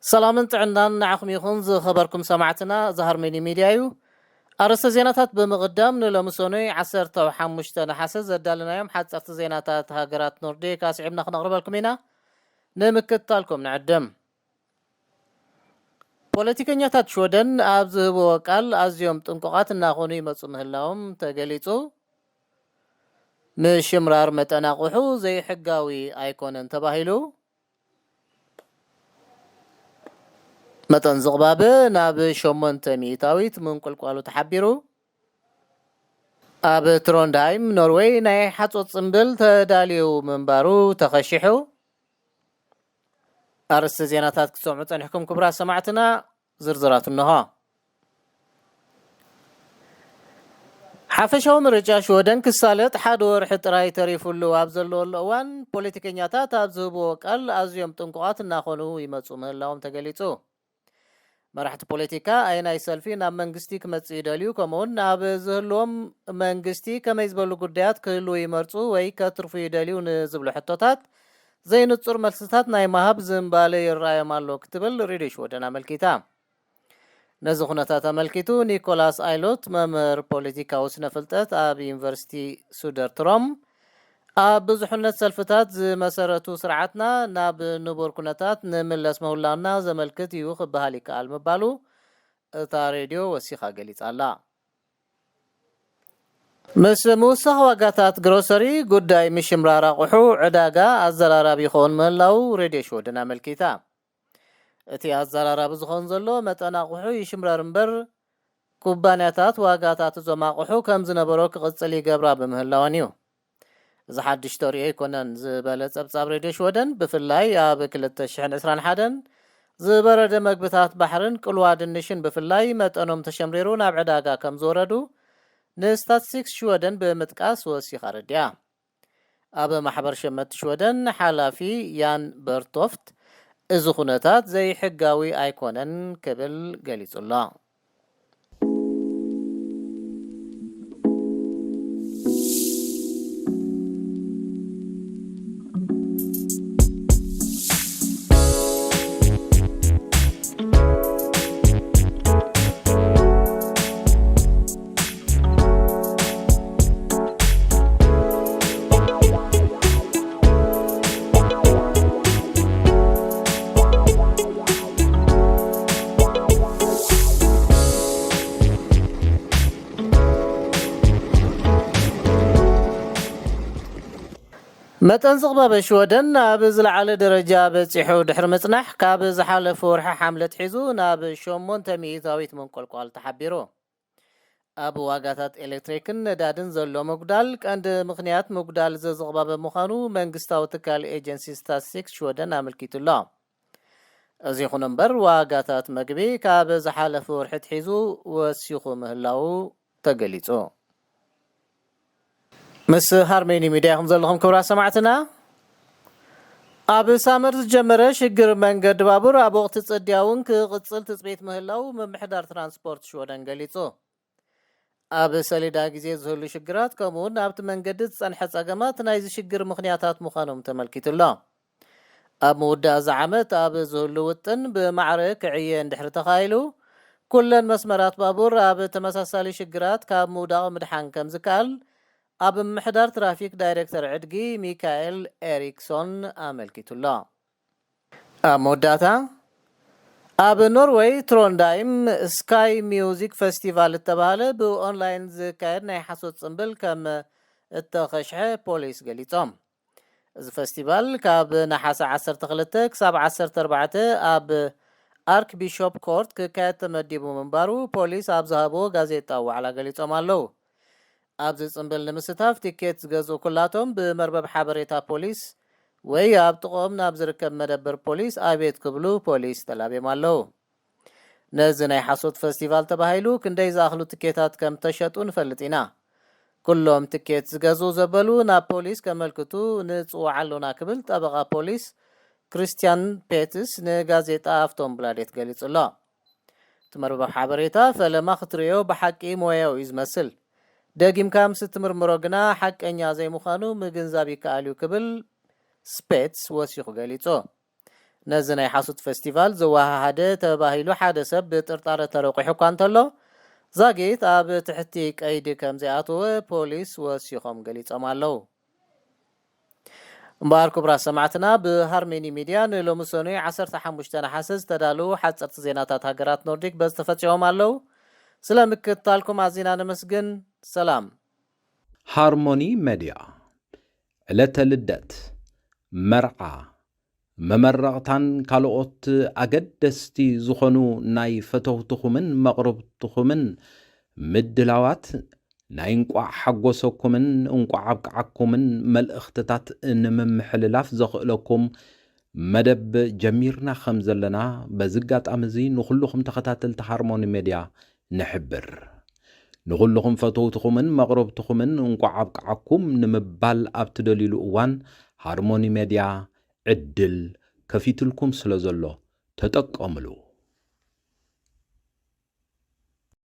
ሰላምን ጥዕናን ንዓኹም ይኹን ዝኸበርኩም ሰማዕትና፣ እዚ ሃርመኒ ሚድያ እዩ። ኣርእስተ ዜናታት ብምቕዳም፣ ንሎሚ ሰኑይ ዓሰርተ ሓሙሽተ ነሓሰ ዘዳለናዮም ሓጸርቲ ዜናታት ሃገራት ኖርዲክ ኣስዒብና ክነቕርበልኩም ኢና። ንምክትታልኩም ንዕድም። ፖለቲከኛታት ሽወደን ኣብ ዝህብዎ ቃል ኣዝዮም ጥንቁቓት እናኾኑ ይመጹ ምህላዎም ተገሊጹ። ምሽምራር መጠን ኣቑሑ ዘይሕጋዊ ኣይኮነን ተባሂሉ። መጠን ዝቕባበ ናብ ሸሞንተ ሚእታዊት ምንቁልቋሉ ተሓቢሩ። ኣብ ትሮንድሃይም ኖርዌይ ናይ ሓጾት ጽምብል ተዳልዩ ምንባሩ ተኸሺሑ። ኣርእስቲ ዜናታት ክትሰምዑ ጸኒሕኩም ክቡራት ሰማዕትና፣ ዝርዝራቱ እንሆ። ሓፈሻዊ ምርጫ ሽወደን ክሳለጥ ሓደ ወርሒ ጥራይ ተሪፉሉ ኣብ ዘለወሉ እዋን፣ ፖለቲከኛታት ኣብ ዝህብዎ ቃል ኣዝዮም ጥንቁቓት እናኾኑ ይመጹ ምህላዎም ተገሊጹ። መራሕቲ ፖለቲካ ኣየናይ ሰልፊ ናብ መንግስቲ ክመጽእ ይደልዩ፣ ከምኡውን ናብ ዝህልዎም መንግስቲ ከመይ ዝበሉ ጉዳያት ክህልዉ ይመርጹ ወይ ከትርፉ ይደልዩ ንዝብሉ ሕቶታት ዘይንጹር መልስታት ናይ ምሃብ ዝንባለ ይረኣዮም ኣሎ ክትብል ሬድዮ ሽወደን ኣመልኪታ። ነዚ ኩነታት ኣመልኪቱ ኒኮላስ ኣይሎት፣ መምህር ፖለቲካዊ ስነ ፍልጠት ኣብ ዩኒቨርሲቲ ሱደርትሮም፣ ኣብ ብዙሕነት ሰልፍታት ዝመሰረቱ ስርዓትና ናብ ንቡር ኩነታት ንምለስ ምህላውና ዘመልክት እዩ ክበሃል ይከኣል ምባሉ እታ ሬድዮ ወሲኻ ገሊጻ ኣላ። ምስ ምውሳኽ ዋጋታት ግሮሰሪ፣ ጉዳይ ምሽምራር ኣቑሑ ዕዳጋ ኣዘራራቢ ይኸውን ምህላው ሬድዮ ሽወደን ኣመልኪታ። እቲ ኣዘራራቢ ዝኸውን ዘሎ መጠን ኣቑሑ ይሽምረር እምበር፣ ኩባንያታት ዋጋታት እዞም ኣቑሑ ከም ዝነበሮ ክቕጽል ይገብራ ብምህላወን እዩ። እዚ ሓድሽ ተርእዮ ኣይኮነን ዝበለ ጸብጻብ ሬድዮ ሽወደን፣ ብፍላይ ኣብ ክልተ ሽሕን ዕስራን ሓደን ዝበረደ መግብታት ባሕርን ቅልዋ ድንሽን ብፍላይ መጠኖም ተሸምሪሩ ናብ ዕዳጋ ከም ዝወረዱ ንስታትስቲክስ ሽወደን ብምጥቃስ ወሲኻ ኣረዲኣ። ኣብ ማሕበር ሸመቲ ሽወደን ሓላፊ ያን በርቶፍት፣ እዚ ኩነታት ዘይሕጋዊ ኣይኮነን ክብል ገሊጹ ኣሎ። መጠን ዝቕባበ ሽወደን ኣብ ዝለዓለ ደረጃ በጺሑ ድሕሪ ምጽናሕ፣ ካብ ዝሓለፈ ወርሒ ሓምለ ኣትሒዙ ናብ ሸሞንተ ሚእታዊት ምንቆልቋል ተሓቢሩ። ኣብ ዋጋታት ኤሌክትሪክን ነዳድን ዘሎ ምጉዳል ቀንዲ ምኽንያት ምጉዳል ዘዝቕባበ ምዃኑ መንግስታዊ ትካል ኤጀንሲ ስታትስቲክስ ሽወደን ኣመልኪቱ ኣሎ። እዚ ይኹን እምበር፣ ዋጋታት መግቢ ካብ ዝሓለፈ ወርሒ ኣትሒዙ ወሲኹ ምህላዉ ተገሊጹ። ምስ ሃርሜኒ ሚድያ ኢኹም ዘለኹም ክቡራት ሰማዕትና። ኣብ ሳመር ዝጀመረ ሽግር መንገዲ ባቡር ኣብ ወቕቲ ጽድያ እውን ክቕጽል ትጽቢት ምህላው ምምሕዳር ትራንስፖርት ሽወደን ገሊጹ። ኣብ ሰሌዳ ግዜ ዝህሉ ሽግራት ከምኡውን ኣብቲ መንገዲ ዝጸንሐ ጸገማት ናይዚ ሽግር ምኽንያታት ምዃኖም ተመልኪቱ ኣሎ። ኣብ ምውዳእ እዚ ዓመት ኣብ ዝህሉ ውጥን ብማዕረ ክዕየ እንድሕሪ ተኻኢሉ፣ ኩለን መስመራት ባቡር ኣብ ተመሳሳሊ ሽግራት ካብ ምውዳቕ ምድሓን ከም ዝከኣል ኣብ ምምሕዳር ትራፊክ ዳይሬክተር ዕድጊ ሚካኤል ኤሪክሶን ኣመልኪቱ ኣሎ። ኣብ መወዳእታ፣ ኣብ ኖርወይ ትሮንዳይም ስካይ ሚውዚክ ፈስቲቫል እተባህለ ብኦንላይን ዝካየድ ናይ ሓሶት ጽምብል ከም እተኸሽሐ ፖሊስ ገሊጾም። እዚ ፈስቲቫል ካብ ነሓሰ ዓሰርተ ክልተ ክሳብ ዓሰርተ ኣርባዕተ ኣብ ኣርክ ቢሾፕ ኮርት ክካየድ ተመዲቡ ምንባሩ ፖሊስ ኣብ ዝሃብዎ ጋዜጣዊ ዋዕላ ገሊጾም ኣለዉ። ኣብዚ ጽምብል ንምስታፍ ቲኬት ዝገዝኡ ኩላቶም ብመርበብ ሓበሬታ ፖሊስ ወይ ኣብ ጥቕኦም ናብ ዝርከብ መደበር ፖሊስ ኣቤት ክብሉ ፖሊስ ተላብዮም ኣለዉ። ነዚ ናይ ሓሶት ፈስቲቫል ተባሂሉ ክንደይ ዝኣኽሉ ትኬታት ከም ተሸጡ ንፈልጥ ኢና። ኩሎም ትኬት ዝገዝኡ ዘበሉ ናብ ፖሊስ ከመልክቱ ንጽውዕ ኣሎና ክብል ጠበቓ ፖሊስ ክርስቲያን ፔትስ ንጋዜጣ ኣፍቶንብላዴት ገሊጹ ኣሎ። እቲ መርበብ ሓበሬታ ፈለማ ክትርእዮ ብሓቂ ሞያዊ እዩ ዝመስል። ደጊምካ ምስ እትምርምሮ ግና ሓቀኛ ዘይምዃኑ ምግንዛብ ይከኣል እዩ ክብል ስፔትስ ወሲኹ ገሊጹ። ነዚ ናይ ሓሶት ፌስቲቫል ዘወሃሃደ ተባሂሉ ሓደ ሰብ ብጥርጣረ ተረቑሑ እኳ እንተሎ፣ ዛጊት ኣብ ትሕቲ ቀይዲ ከም ዘይኣተወ ፖሊስ ወሲኾም ገሊጾም ኣለዉ። እምበኣር ክቡራት ሰማዕትና፣ ብሃርሜኒ ሚድያ ንሎሚ ሰኑይ ዓሰርተ ሓሙሽተ ነሓሰ ዝተዳለዉ ሓጸርቲ ዜናታት ሃገራት ኖርዲክ በዚ ተፈጺሞም ኣለዉ። ስለ ምክትታልኩም ኣዚና ነመስግን። ሰላም። ሃርሞኒ መድያ፣ ዕለተ ልደት፣ መርዓ፣ መመረቕታን ካልኦት ኣገደስቲ ዝኾኑ ናይ ፈተውትኹምን መቕርብትኹምን ምድላዋት ናይ እንቋዕ ሓጎሰኩምን እንቋዕ ኣብቅዓኩምን መልእኽትታት ንምምሕልላፍ ዘኽእለኩም መደብ ጀሚርና ከም ዘለና በዚ ኣጋጣሚ እዚ ንኹልኹም ተኸታተልቲ ሃርሞኒ ሜድያ ንሕብር። ንኹልኹም ፈተውትኹምን መቕረብትኹምን እንቋዕ ኣብቅዓኩም ንምባል ኣብ ትደልዩሉ እዋን ሃርሞኒ ሜድያ ዕድል ከፊትልኩም ስለ ዘሎ ተጠቀምሉ።